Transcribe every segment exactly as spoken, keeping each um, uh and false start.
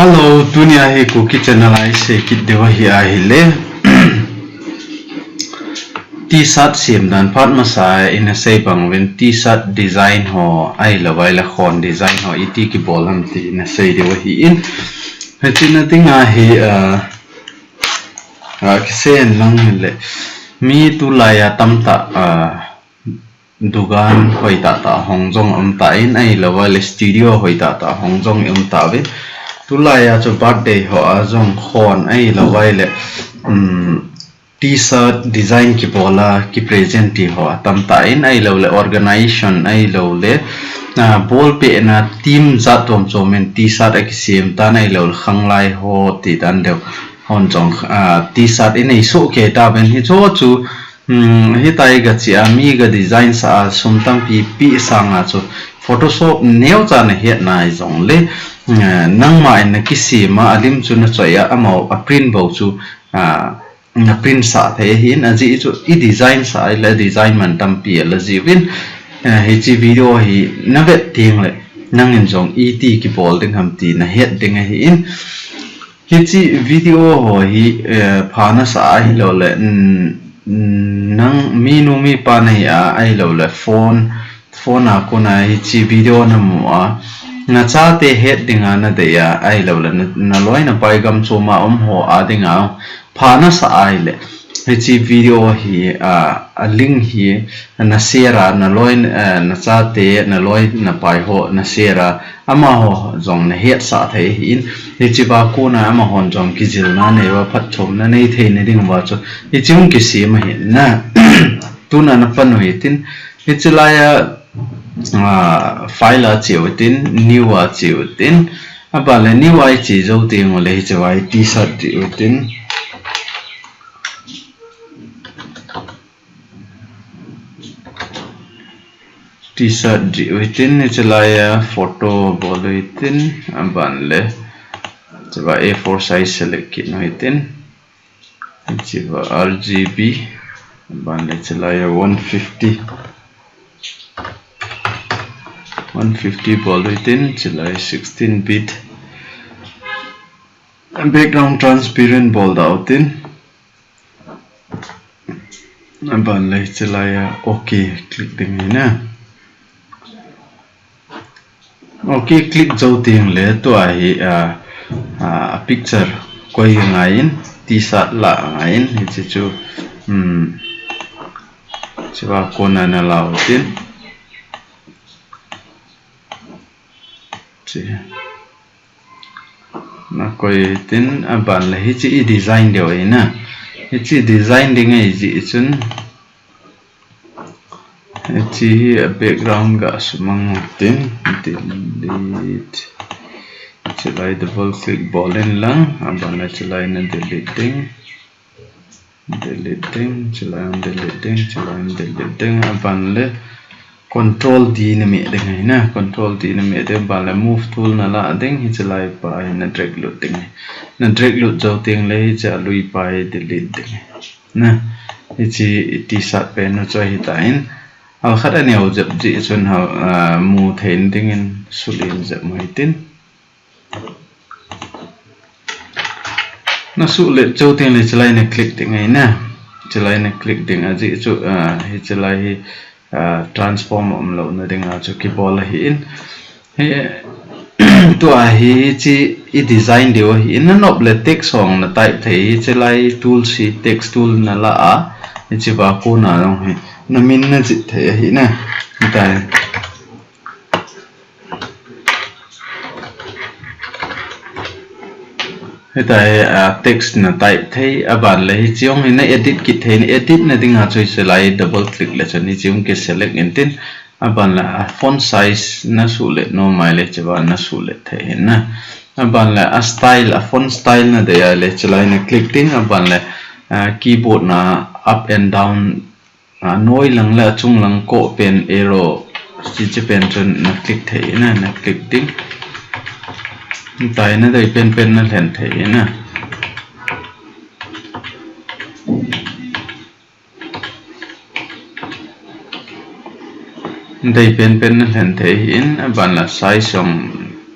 Hello, tunia hi Kuki channel a isei kit diu ahi ahile. T-shirt sem dan phat masa a ina sei bang uvin T-shirt design ho ahilou vai le khon design ho iti kibol ham ti ina sei diu ahi in. Hichena dinga hi, ah, ah, kisei lang hile. Mi tulai a tamtah, ah, dukan hoi tah tah hong jong um tan, ahilou vai le studio hoi tah tah hong jong um tan. Tulai a chu birthday ho a jong khon ahilou vai le, um, T-shirt design kibol a, kipresent ti ho atam tan, ahilou le organization, ahilou le, ah, bolpehna team jat chom chom in T-shirt akisem tan, ahilou le khanglai ho ti dan deu hon jong, ah, T-shirt inei soh kei tauvin hichu chu, Hmm, hitia ga chi a, mi ga design sah a, sum tampi pe sanga chu Photoshop neocha na het nai jongle, eh, nangma in na kisem a, alim chu na choi a, amau a print bou chu, ah, na print sah thei ahin, ajeh chu i design sah a, i la design man tampi a la jiuvin, eh, hiche video hi na vet teng le, nangin jong iti kibol ding ham ti na het ding ahin, Hiche video ho hi, eh, pha nasa ahilou le, mm, mm, nang minu mipa nahi a, ahilou le phone, phone a kona hiche video na mu a, na chate het dinga na dei a, ahilou le na, na loi na pai gam chom a um ho a dinga, pha nasa ahile. Hiche video hi, ah, a link hi na share a, na loi, eh, na chate, na loi, na pai ho na share a, amaho jong na hetsah thei ahin, hiche a kona amahon jong kijilna nei uva phatchomna nei thei na ding uva chu, hiche hung kisem ahin na, tuna na pan u hitin, hiche lai a, ah, file a che u hitin, new a che u hitin, aban le new a i che jou teng ule hiche a i T-shirt che u hitin. T-shirt che u hitin, hiche lai a photo bol u hitin, aban le, hiche a A four size select kit u hitin, hiche a R G B, aban le hiche lai a one fifty, one fifty bol u hitin, hiche lai sixteen bit, background transparent bol da u hitin, Aban le hiche lai a OK click ding ahi na. OK click jou teng le tua hi, ah, ah, picture koi ngai in, T-shirt la ngai in, hiche chu, um, hiche a kona na la u hitin. Hiche. Na koi u hitin, aban le hiche i design diu ahi na. Hiche design ding ahi jeh chun. Hiche hi a background ga sumang u hitin, delete. Hiche lai double click bol in lang, aban le hiche lai na delete ding. Delete ding, hiche lai delete ding, hiche lai delete ding, aban le control D na meh ding ahi na, control D na meh ding, aban le move tool na la ding, hiche lai pa hi na drag lut ding ahi. Na drag lut jou teng le hiche a lui pa hi delete ding ahi na. Hiche i T-shirt pen u chu ahi tan, hal khat a neo jep jeh chun hal, ah, mu thei ding in sul in jep u hitin. Na suhlet jou teng le hiche lai na click ding ahi na. Hiche lai na click ding ajeh chu, ah, hiche lai hi, ah, transform um lou na ding a chu kibol ahi in. Hi, tua hi hiche i design diu ahi in, na nop le text hong na type thei, hiche lai tool hi text tool na la a, hiche a kona jong hi na min na jih thei ahi na. Hitai. Hitai, ah, text na type thei, aban le hiche jong hi na edit kit thei, na edit na ding a chu hiche lai double click le chun hiche jong ki select in tin, aban le, ah, font size na suhlet nom a le hiche a na suhlet thei ahi na. Aban le, ah, style, ah, font style na dei a le hiche lai na click ding, aban le, ah, keyboard na up and down A noi lang le achung lang koh pen arrow hiche pen chun na click thei na, na click ding. Hitia na dei pen pen na lhen thei na. Dei pen pen na lhen thei in, aban la size jong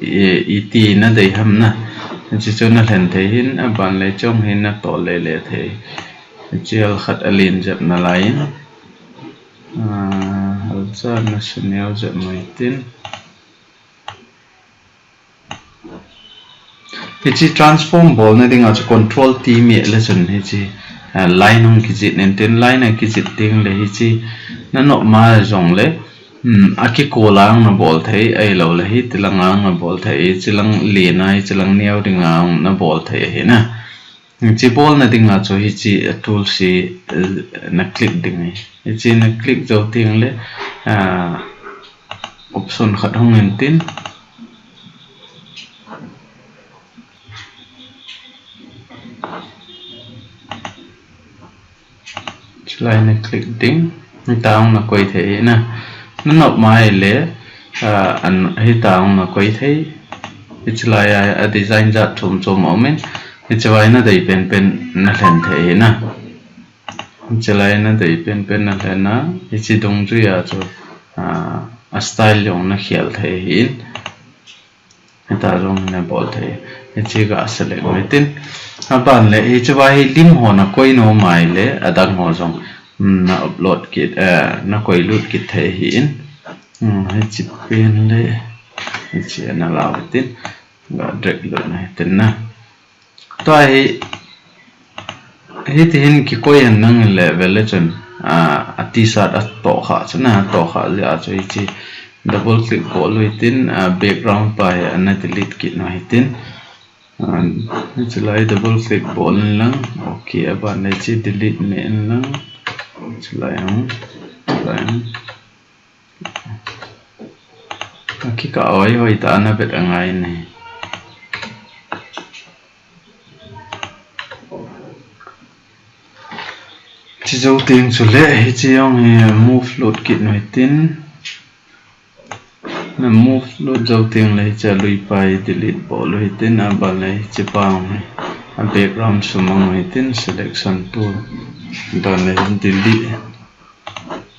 i, iti na dei ham na. Hiche chu na lhen thei hin, aban le chong hin na tol le le thei. Hiche halkhat alen jep nalai in. Ah, halcha na suneo jep mai tin. Hiche transform bolna dinga chu control T meh le chun hiche, ah, line hung kijih in tin line a kijih ding le hiche na nop ma jong le, hmm, akikol a na bol thei, ahilou le hitilang a na bol thei, hichelang len a, hichelang neo dinga na bol thei ahi na. Hiche bolna dinga chu hiche tool hi, eh, na click ding ahi. Hiche na click jou teng le, ah, option khat hung in tin. Chulai na click ding. Hitia hung na koi thei na. Na nop mai le, ah, an, hitia hung na koi thei. Hichulai a, a design jat chom chom aum in. Hichea na dei pen pen na lhen thei na. Hichulai na dei pen pen na lhen na. Hiche dungjui a chu, ah, a style jong na khel thei ahi in. Hitia jong na bol thei. Hiche ga select mai tin. Aban le hichea hi lim ho na koi nom mai le adang ho jong, mm, na upload kit, eh, na koi lut kit thei ahi in. Mm, hiche pen le hiche na lau tin. Ga drag lut na hitin na. Tua hi, hiti hin kikoi hen nang le vele chun, ah, a T-shirt a tohkha chu na, tohkha jeh a chu hiche double click bol u hitin, ah, background pa hi ana delete kit u hitin. Ah, hichulai double click bol in lang, okay, aban le hiche delete meh in lang, hichulai ang, hichulai ang. Akikah hoi hoi tah a na vet angai in ahi. Hiche jou teng chule, hiche jong hi move lut kit u hitin. Na move lut jou teng le hiche a lui pa hi delete bol u hitin, aban le hiche pa jong hi a background sumang u hitin, selection tool. Aban le delete.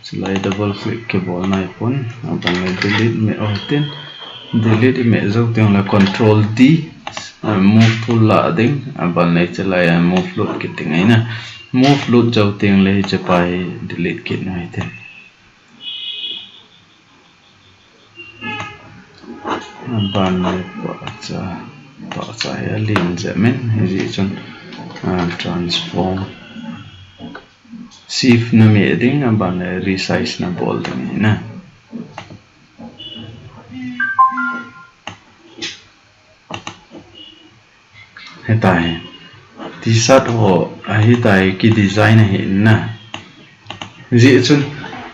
Chulai double click kibol nai pon, aban le delete meh u hitin. Delete meh jou teng le control D, ah, move tool la ding, aban le chulai a move lut kit ding ahi na. Move lut jou teng le hiche pa hi delete kit u hitin. Aban le pahcha, pahcha hi alen jep in, hijeh chun, ah, transform. Shift na meh ding, aban le resize na bol ding ahi na. Hitia hi. T-shirt ho, ah, hitia hi ki design ahi na. Hijeh chun,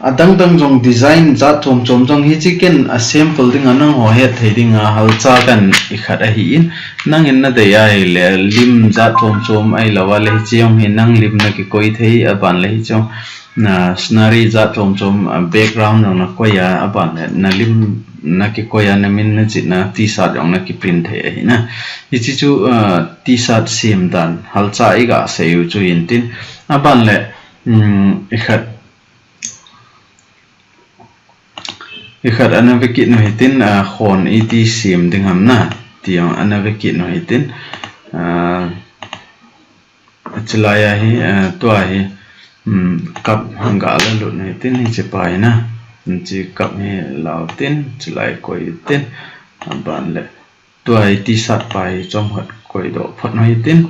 adang dang jong design jat chom chom jong hiche ken a sample dinga nangho het thei dinga halcha kan i khat ahi in, nangin na dei ahile lim jat chom chom ahilou a le hiche jong hi nang lim na kikoi thei, aban le hiche jong na scenery jat chom chom, ah, background jong na koi a, aban le na lim na kikoi a, na min na jih na T-shirt jong na kiprint thei ahi na. Hiche chu, ah, T-shirt sem dan halcha i ga sei u chu hitin, aban le, um, i khat I khat ana ve kit u hitin, ah, khon iti sem ding ham na, ti jong ana ve kit u hitin, ah, chulai a hi, ah, tua hi, um, cup hung ga la lut u hitin, hiche pa hi na, hiche cup hi lau tin, chulai koi tin, aban le, tua hi T-shirt pa hi chomkhat koi doh phot u hitin.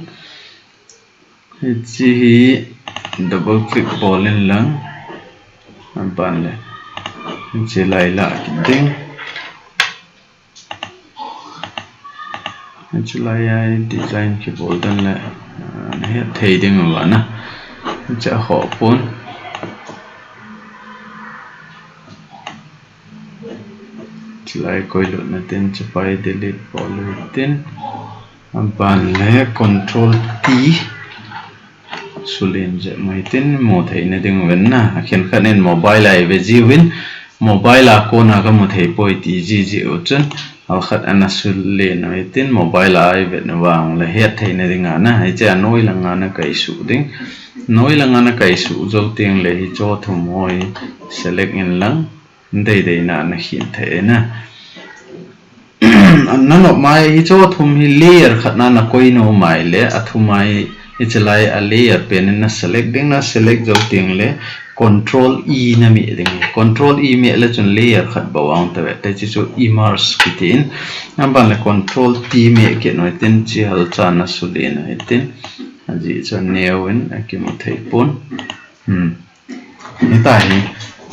Hiche hi double click bol in lang. Aban le. Hiche lai la kit ding. Hiche lai a design kibol dan le, ah, na het thei ding uva na. Hiche a ho pon. Chulai koi lut na tin, chupa hi delete bol u hitin. Aban le control T. Sulen jep mai tin mu thei na ding uvin na. Akhen khat in mobile a i ve jiuvin. Mobile a kona ka mu thei poi ti ji ji u chun. Halkhat ana sulen u hitin mobile a i vet u vang le het thei na ding a na. Hiche a noi langa na kai suh ding. Noi langa na kai suh jou teng le hiche thum ho hi select in lang. Dei dei na na khin thei na. Nanop mai hiche thum hi layer khat na nakoi nom mai le, athum mai hiche lai a layer pen in naselect ding, naselect jou teng le Control E nameh ding. Control E meh le chun layer khat bou ahung tave. Hiche chu immerse kitin. Aban le Control T meh kit uhitin, hiche halcha nasulen uhitin. Ajeh chu aneo in akimu thei pon. Hmm. Hitia hi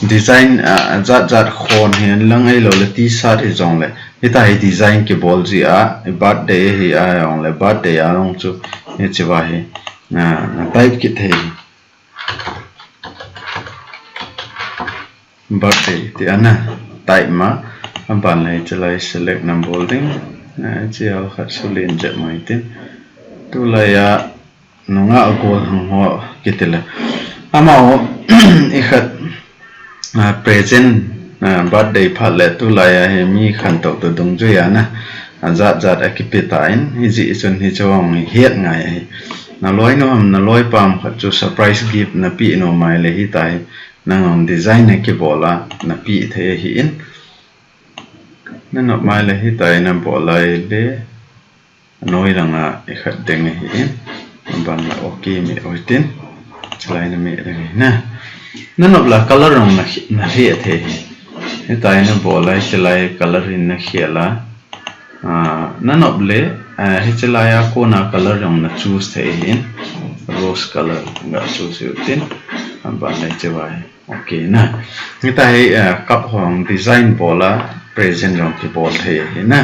design, ah, jat jat khon hihen lang ahilou le T-shirt hijongle. Hitia hi design kibol ji a, birthday hi ahijongle, birthday a jong chu hichea hi, ah, na type kit thei. Birthday tia na type ma, aban le hiche lai select nabol ding, ah, hiche a khat sulen jep uhitin. Tulai a nungah gol hang ho kiti le. Amaho ikhat, ah, present, ah, birthday phat le tulai a hi mi khantou toh dungjui a na, ah, jat jat akipe tan, hijeh chun hiche hung het ngai ahi. Naloi nu ham naloi pa ham khat chu surprise gift napeh nom mai le hitia hi nang hung design nakibol a napeh thei ahin. Nanop mai le hitia hi nabol a ahile, anoi langa ikhat ding ahin, aban le OK meh uhitin, hiche lai nameh ding ahi na. Nanop le color jong na, nahe thei ahi. Hitia hi nabol a, hiche lai color hi nakhel a. Ah, nanop le, ah, hiche lai a kona color jong na choose thei ahin, rose color ga choose uhitin, aban le hiche vai. OK na. Hitia hi, ah, cup hung design bol a, present jong kibol thei ahi na.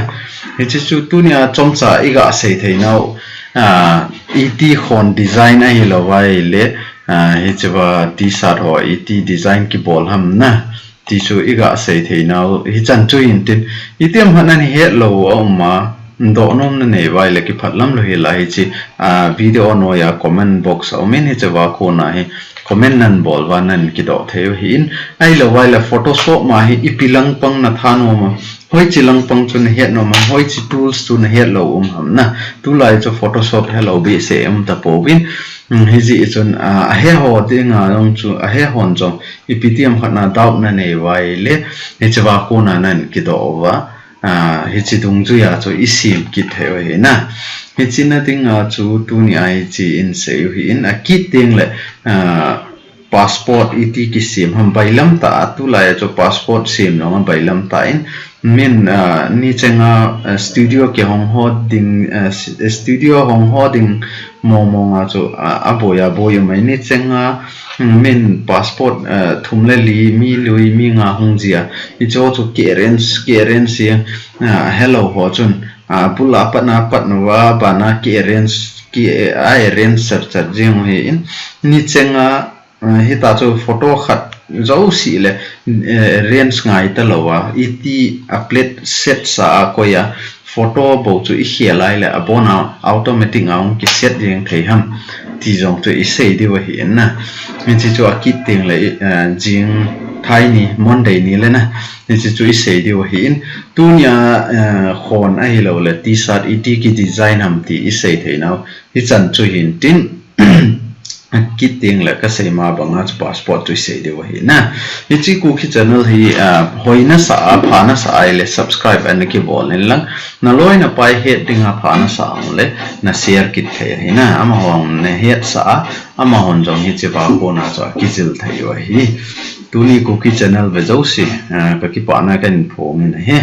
Hiche chu tunia chomcha iga sei thei nau, ah, iti khon design ahilou vai le, ah, hichea T-shirt ho iti design kibol ham na. Ti chu iga sei thei nau, hichan chu hintin. Itiham khat nahet lou a um a, doh nom nanei vai le kiphat lam lou hi la hiche, ah, video noiya comment box a um in hichea kona hi comment nabol uva nakidoh thei u ahin. Ahilou vai le Photoshop ma hi ipi langpang natha nom a, hoiche langpang chu nahet nom a, hoiche tools chu nahet lou um ham na. Tulai chu Photoshop helou behseh um tapouvin. Hmm, hijeh chun, ah, ahe ho dinga jong chu, ahe hon jong ipi tiham khat na doubt nanei vai le, hichea kona nakidoh uva, ah, hiche dungjuia chu isem kit thei u ahi na. Hiche na dinga chu tunia hiche isei u ahin, akit teng le, ah, passport iti kisem ham bailam tah a, tulai a chu passport sem jong abailam tah in, min, ah, nichenga, ah, studio kihong ho ding, ah, s-, studio hong ho ding mong mong a chu, ah, aboi aboi um ahi. Nichenga, hmm, min passport, ah, thum le li, mi li, mi nga hung jia. Hiche chu ki arrange, ki arrange hi, ah, helou ho chun, ah, bul a pat na pat uva, bana ki arrange, ki, ah, arrange chat chat jing u ahin. Nichenga, ah, hitia chu photo khat jouse le, eh, arrange ngai talou a, iti a plate set sa a koi a, photo bou chu ikhel lai le, abona automatic a hung kiset jeng thei ham, ti jong chu isei diu ahi na. Hiche chu akit teng le, eh, jing thai ni, Monday ni le na, hiche chu isei diu ahin. Tunia, eh, khon ahilou le, T-shirt iti ki design ham ti isei thei nau, hichan chu hintin. Akit teng le kasei ma banga chu passport chu isei diu ahi na. Hiche Kuki channel hi, ah, hoi nasa a, pha nasa a ahile subscribe ana kibol in lang. Naloi napai het dinga pha nasa a um le na share kit thei ahi na. Amahon nahet sa a, amahon jong hichea kona chu akijil thei u ahi. Tuni Kuki channel ve jouse, ah, kakipana kahin phong in ahi.